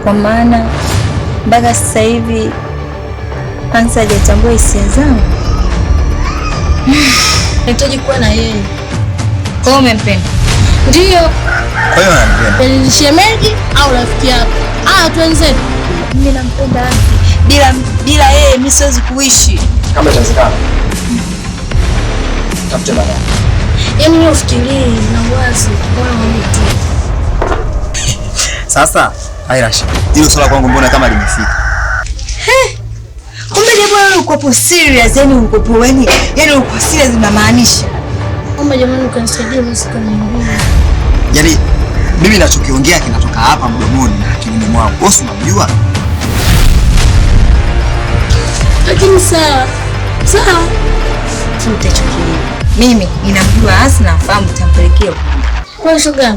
Kwa maana mpaka sasa hivi Hansa hajatambua hisia zangu. Nahitaji kuwa na yeye. Kwa hiyo umempenda? Ndiyo. Kwa hiyo unanipenda? Ni shemeji au rafiki yako? Ah, twenzetu. Mimi nampenda Hansi. Bila yeye mimi siwezi kuishi. Kama itawezekana. Tafute baadaye. Yaani wewe ufikirii na wazi wala mtu. Sasa, Airash, hilo swala kwangu mbona kama limefika. Kumbe japo wewe uko serious, yani uko yani uko serious unamaanisha. Omba jamani ukanisaidia basi kaniambia. Yaani mimi ninachokiongea kinatoka hapa mdomoni na akilini mwangu. Wewe unamjua? Lakini sawa. Sawa. Mtachukia. Mimi ninamjua Hansi, nafahamu tampelekea. Kwa shoga.